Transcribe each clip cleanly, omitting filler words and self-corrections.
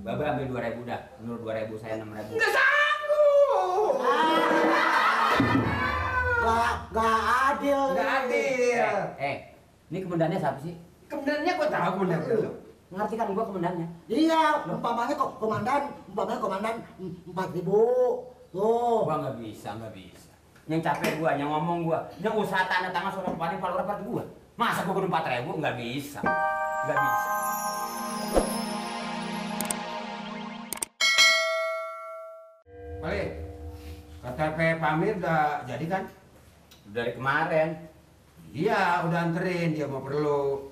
Babe ambil 2.000 dah. Menurut 2.000 saya 6.000. Nggak sanggup. Nggak adil. Nggak adil. Ini komandannya siapa sih? Kemudiannya gua tahu kemudian lu. Ngerti kan gua komandannya? Iya, umpamanya komandan 4.000. Tuh. Gua nggak bisa. Yang capek gua, yang ngomong gua, yang usaha tanda tangan surat padi palu rapat gua. Masa gua kudu 4.000? Nggak bisa. Balik. KTP Pamir udah jadi kan? Dari kemarin. Iya, udah anterin, dia mau perlu.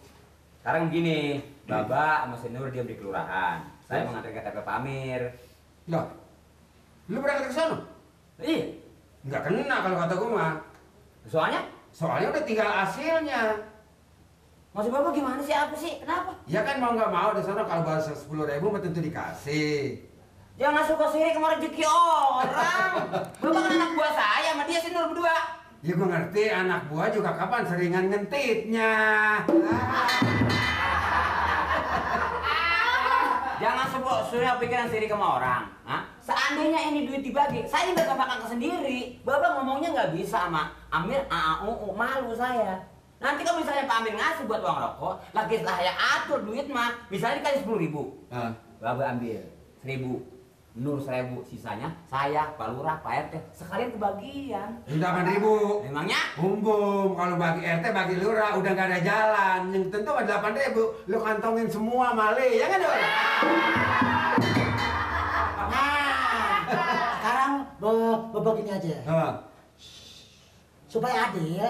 Sekarang gini, Baba sama si Nur diam di kelurahan. Saya Terus? mengantar KTP Pamir. Loh, lu berangkat ke sana? Iya. Nggak kena kalau kata gua mah. Soalnya Udah tinggal hasilnya. maksud Bapak gimana sih? Apa sih? Kenapa? Ya kan mau nggak mau di sana kalau baru 10.000 mah tentu dikasih. Jangan suka sirik sama rezeki orang. Bapak kan anak buah saya sama dia si Nur berdua. Ya gua ngerti anak buah juga kapan seringan ngentitnya. Jangan suruh pikiran sirik sama orang. Hah? Seandainya ini duit dibagi, saya nggak bakal ke sendiri. Bapak ngomongnya nggak bisa sama Amir, malu saya. Nanti kalau misalnya Pak Amir ngasih buat uang rokok, lagi saya atur duit mah, misalnya dikasih 10.000. Bapak ambil 1.000, Nur 1.000, sisanya saya, Pak Lurah, Pak RT sekalian kebagian. 8.000. Emangnya? Bumbum, kalau bagi RT bagi lurah udah nggak ada jalan. Yang tentu ada 8.000, lu kantongin semua male, ya kan Nur? Nah, sekarang begini aja. Supaya adil,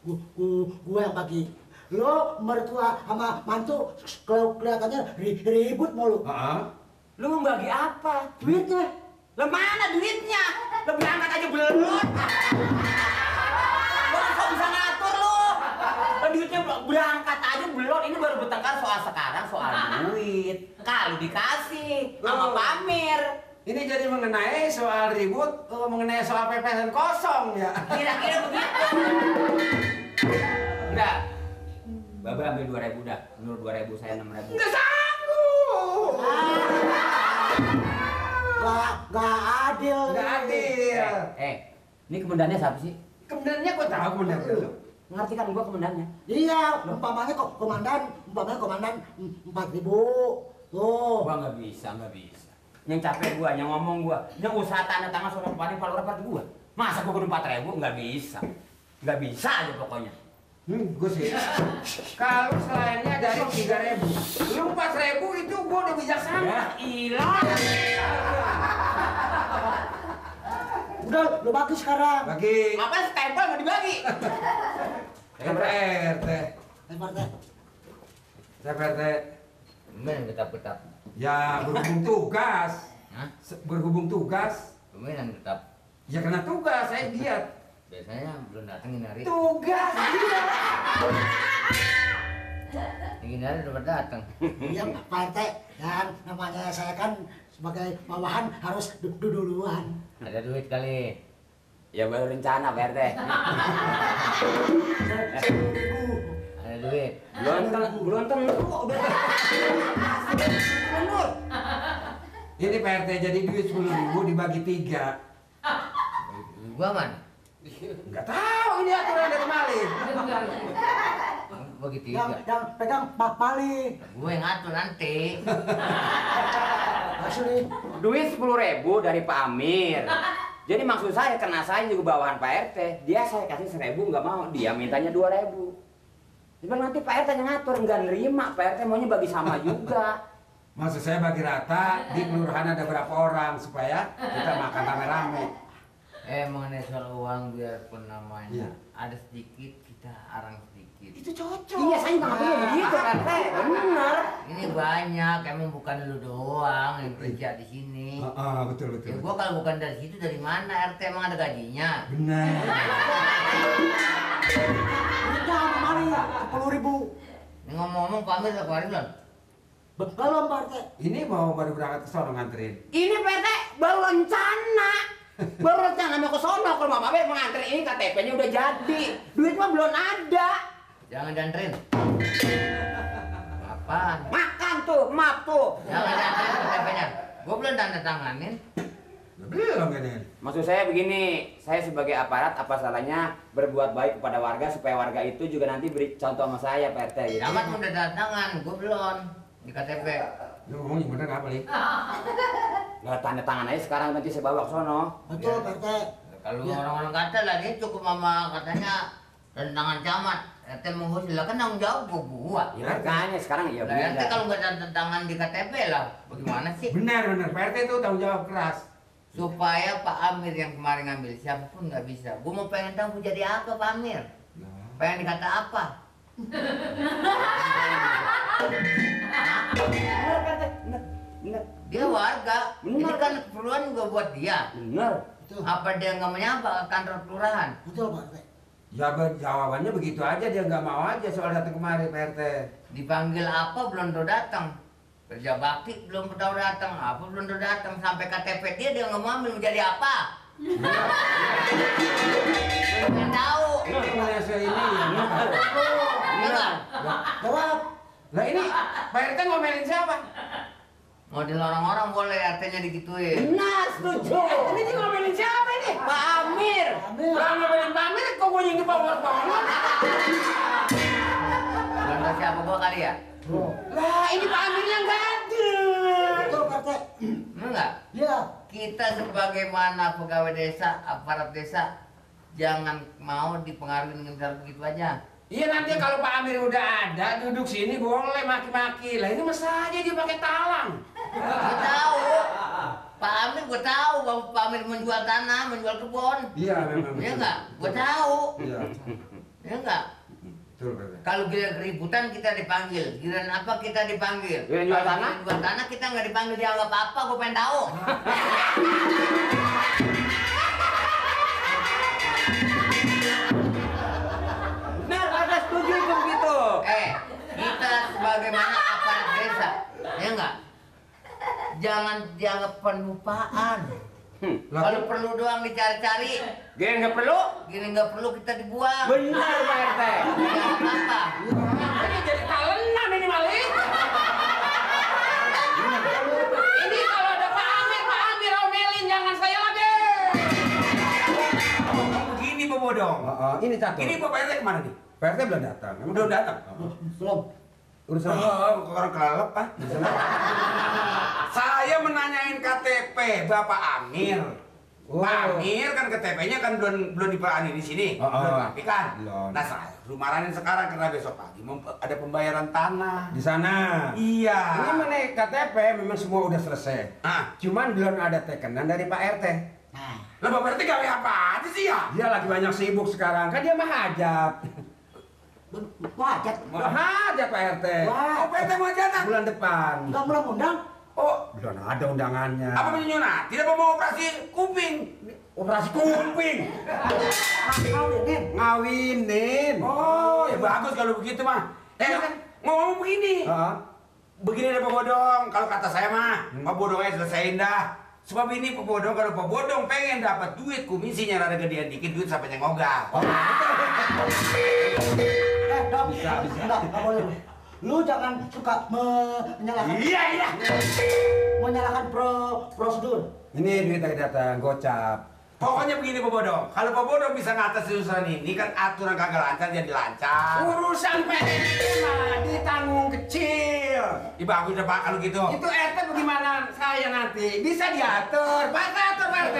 gue yang bagi. Lo mertua sama mantu kelihatannya ribut mulu. Lu mau bagi apa? Duitnya? Lah mana duitnya? Lu berangkat aja belum. Lu kok bisa ngatur lu? Lah duitnya berangkat aja belum. Ini baru bertengkar soal sekarang, soal duit. Kalau dikasih sama Pamir. Ini jadi mengenai soal ribut, mengenai soal pepesan kosong ya. Kira-kira begitu. Enggak. Babe ambil 2.000 dah. Menurut 2.000 saya 6.000. Nggak sanggup. Nggak adil. Nggak adil. Ini komandannya siapa sih? Kemudiannya gua tahu kemudian lu. Ngerti kan gua komandannya? Iya, umpamanya komandan 4.000. Tuh. Gua nggak bisa. Yang capek gua, yang ngomong gua, yang usaha tanda tangan surat padi palu rapat gua. Masa gua kudu 4.000? Nggak bisa aja pokoknya. Gue sih. Kalau selainnya dari 3.000, lu 4.000 itu gua udah bijaksana. Ya ilah. Udah, lo bagi sekarang. Bagi. Apa stempel mau dibagi? RT. RT. Lumayan tetap. Ya berhubung tugas. Hah? Berhubung tugas. Lumayan tetap. Ya kena tugas, saya giat. Biasanya belum datang ini hari. Tugas dia. Ini hari udah datang. Iya, Pak RT. Dan namanya saya kan sebagai bawahan harus duluan. Ada duit kali. Ya baru rencana Pak RT. 10.000. Ada duit. Belum tentu kok udah. Nur. Ini Pak RT jadi duit 10.000 dibagi 3. Gua mana? Nggak tahu ini aturan dari Malik. Bagi Yang 3. pegang Pak Mali. Gue yang ngatur nanti. Asli. Duit 10.000 dari Pak Amir. Jadi maksud saya kena saya juga bawahan Pak RT. Dia saya kasih 1.000 nggak mau, dia mintanya 2.000. Cuma nanti Pak RT yang ngatur nggak nerima, Pak RT maunya bagi sama juga. Maksud saya bagi rata di kelurahan ada berapa orang supaya kita makan rame-rame. Mengenai soal uang biarpun namanya Iya. ada sedikit kita arang sedikit. Itu cocok. Iya, saya nggak ngapain begitu Pak RT, benar. Ini banyak, emang bukan lu doang yang kerja di sini. Betul. Ya gua kalau bukan dari situ dari mana RT emang ada gajinya? Benar. Duitnya sama Mali 10.000. Ini ngomong-ngomong Pak Amir udah keluarin belum? Belum Pak RT. Ini mau baru berangkat ke sono nganterin. Ini Pak RT baru rencana. Baru rencana mau ke sono kalau Bapak Amir mengantar ini KTP-nya udah jadi. Duit mah belum ada. Jangan dianterin. Apaan? Makan tuh, maaf tuh. Jangan KTP-nya. Gue belum tanda tanganin. Belum ini. Maksud saya begini, saya sebagai aparat apa salahnya berbuat baik kepada warga supaya warga itu juga nanti beri contoh sama saya Pak RT gitu. Amat udah tanda tangan, gue belum di KTP. Lu ngomong yang bener apa nih? Nggak tanda tangan aja sekarang nanti saya bawa ke sono. Betul, Pak RT. Kalau Ya. orang-orang kata lagi cukup mama katanya tanda tangan camat. RT mengusir lah kan tanggung jawab gua. Ya makanya sekarang ya Lah RT benar. kalau nggak tanda tangan di KTP lah, bagaimana sih? Benar. Pak RT itu tanggung jawab keras. Supaya Pak Amir yang kemarin ngambil siapapun nggak bisa. Gua mau pengen tahu gua jadi apa Pak Amir? Pengen dikata apa? Benar Pak RT, benar. Dia warga. Ini Benar. kan keperluan gua buat dia. Benar. Betul. Apa dia nggak menyapa ke kantor kelurahan? Betul, Pak RT. Ya jawabannya begitu aja, dia nggak mau aja soal datang kemari Pak RT. Dipanggil apa belum tahu datang. Kerja bakti belum tahu datang, apa belum tahu datang, sampai KTP dia nggak mau ambil, menjadi apa? Belum tahu. Punya saya ini ya. Iya kan? Jawab. Lah ini Pak RT ngomelin siapa? Model orang-orang boleh RT-nya digituin. Benar, setuju. Ini dia ngomelin siapa ini? Pak Amir. Amir. Lah ngomelin Pak Amir kok gue yang dibawa Belum tahu siapa gua kali ya? Oh. Lah ini Pak Amirnya nggak ada. Betul, Pak RT. Enggak. Iya. Kita sebagaimana pegawai desa, aparat desa, jangan mau dipengaruhi dengan cara begitu aja. Iya nanti kalau Pak Amir udah ada duduk sini boleh maki-maki. Lah ini masa aja dia pakai talang. Gue tahu. Pak Amir gue tahu bahwa Pak Amir menjual tanah, menjual kebun. Iya memang. Iya enggak? Gue tahu. Iya. Iya enggak? Betul Pak RT. Kalau giliran keributan kita dipanggil, giliran apa kita dipanggil. Giliran jual Kalau tanah? giliran jual tanah kita nggak dipanggil, dianggap apa? Gue pengen tahu. Benar, Pak RT setuju itu begitu. Kita sebagaimana aparat desa, ya enggak? Jangan dianggap penupaan. Kalau perlu doang dicari-cari, Gini nggak perlu? gini nggak perlu kita dibuang. Benar Pak RT. Ya apa? Ini jadi talenan ini Malik. Ini kalau ada Pak Amir omelin jangan saya lagi. Begini Pak Bodong. Ini catur. Ini Pak RT kemana nih? Pak RT belum datang. Emang Belum datang? Belum. Urusan. Orang kelelep Pak. Saya menanyain KTP Bapak Amir. Oh. Pak Amir kan KTP-nya kan belum dipelani di sini. Oh, Belum oh. rapi kan? Belum. Nah, saya marahin sekarang karena besok pagi ada pembayaran tanah. Di sana. Iya. Ini mana KTP memang semua udah selesai. Ah, Cuman belum ada tekenan dari Pak RT. Nah, lah Bapak RT gawe apa aja sih ya? Dia lagi banyak sibuk sekarang. Kan dia mah hajat. wajat. Hajat Pak RT. Wah. Oh, Pak RT mau jatah? Bulan depan. Enggak undang-undang. Oh, Belum ada undangannya. apa menyunat? Tidak mau operasi kuping. Operasi kuping. Kawinin. Ngawinin. Oh, ya bagus kalau begitu mah. Ngomong begini. Heeh. Begini deh Pak Bodong, kalau kata saya mah, Pak Bodong aja selesaiin dah. Sebab ini Pak Bodong, kalau Pak Bodong pengen dapat duit, komisinya rada gedean dikit, duit sampai nyengoga. Dok. Enggak boleh. Lu jangan suka menyalahkan Iya. menyalahkan prosedur. Ini duit lagi datang, gocap. Pokoknya begini Pak Bodong, kalau Pak Bodong bisa ngatasi urusan ini kan aturan kagak lancar jadi lancar. Urusan PNT mah ditanggung kecil. Ih bagus deh Pak kalau gitu. Itu RT bagaimana saya nanti? Bisa diatur. Pak atur Pak RT.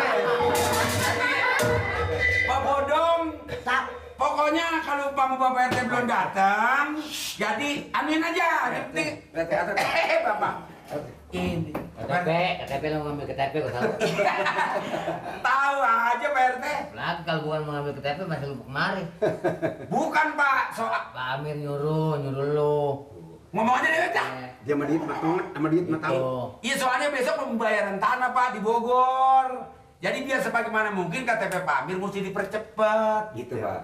Pak Bodong, Tak. pokoknya kalau Bapak RT belum datang, jadi amin aja. Yang penting RT atur. Bapak. Ini. KTP lo ngambil KTP gue tahu. Tahu aja Pak RT. Lagi kalau bukan mengambil KTP masih lu kemari. Bukan Pak, soal Pak Amir nyuruh lo. ngomong aja deh Cak. Dia sama duit mah sama duit mah tahu. Iya soalnya besok pembayaran tanah Pak di Bogor. Jadi biar sebagaimana mungkin KTP Pak Amir mesti dipercepat. Gitu, Pak.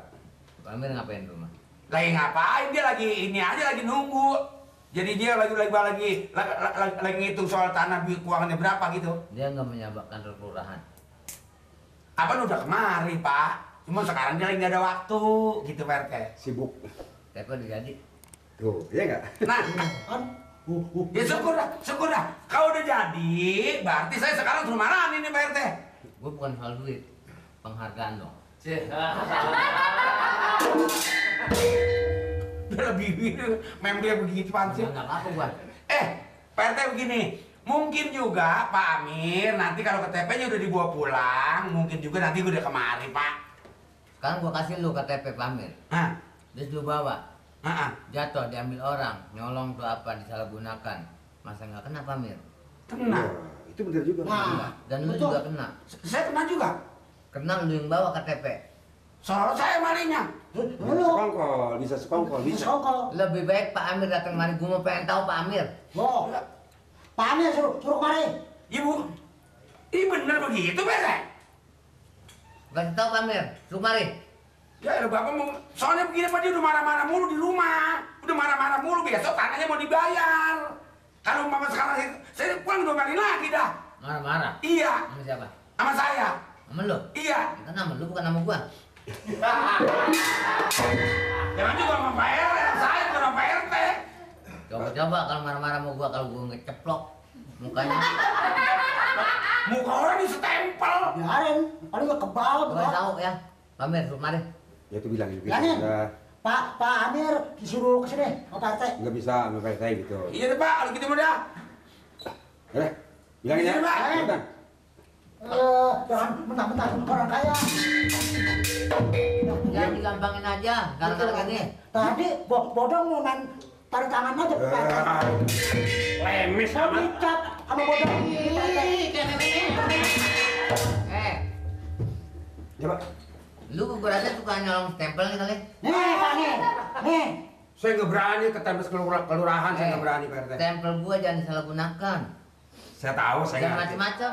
Pak Amir ngapain rumah? Lagi ngapain dia lagi ini aja lagi nunggu. Jadi dia lagi ngitung soal tanah keuangannya berapa gitu. Dia nggak menyabak kantor kelurahan. Apa udah kemari Pak? Cuma sekarang dia lagi nggak ada waktu gitu Pak RT. Sibuk. KTP udah jadi. Tuh, iya enggak? Nah, Kan Ya syukur dah. Kalau udah jadi, berarti saya sekarang suruh marahin ini Pak RT. Gue bukan soal duit, penghargaan dong. Udah lebih mem dia begitu sih. Nggak apa-apa gua. Pak RT begini. Mungkin juga Pak Amir nanti kalau KTP-nya udah dibawa pulang, mungkin juga nanti gue udah kemari Pak. Sekarang gua kasih lu KTP Pamir. Hah? Terus lu bawa. Hah? Jatuh diambil orang, nyolong tuh apa disalahgunakan. Masa nggak kena Pamir? Kena. Itu benar juga. Nah, Dan lu betul. juga kena. Saya kena juga. Kena lu yang bawa KTP. Soalnya saya malingnya. Lu Sekongkol, bisa sekongkol, bisa. sokol. Lebih baik Pak Amir datang mari, gua mau pengen tahu Pak Amir. Loh, Pak Amir suruh kemari. Ibu, ini bener begitu Pak RT? Kasih tahu Pak Amir, suruh mari. Ya elah, Bapak mau, soalnya begini Pak, dia udah marah-marah mulu di rumah. Udah marah-marah mulu, besok tanahnya mau dibayar. Kalau Mama sekarang, saya pulang 2 kali lagi dah. Marah-marah. Iya, Sama siapa? sama saya. Sama lu. Iya. Itu nama lu bukan nama gua. Jangan juga sama Pak RT, saya bukan sama Pak RT. Coba-coba kalau marah-marah sama gua, kalau gua ngeceplok mukanya. Muka orang disetempel. Biarin, paling gak kebal. Gua tahu ya. Pak Amir, suruh mari. Ya itu bilangin. Bilangin. Udah, Pak Amir disuruh kesini, Pak RT. nggak bisa sama Pak RT gitu. Iya deh Pak, kalau gitu mah dah. Eh, bilangin ya. Iya, Pak. Cepetan. Jangan mentang-mentang orang kaya. Jangan digampangin aja, gara-gara gini. Tadi bodong mau main tarik tangan aja Pak RT. Lemes Mau amat. dicap sama bodong. Ya Pak. Lu gua rasa suka nyolong stempel nih kali. Nih Pak nih. Saya nggak berani ke tembus kelurahan, saya nggak berani Pak RT. Stempel gua jangan disalahgunakan. Saya tahu, saya Jangan ngerti. macem-macem.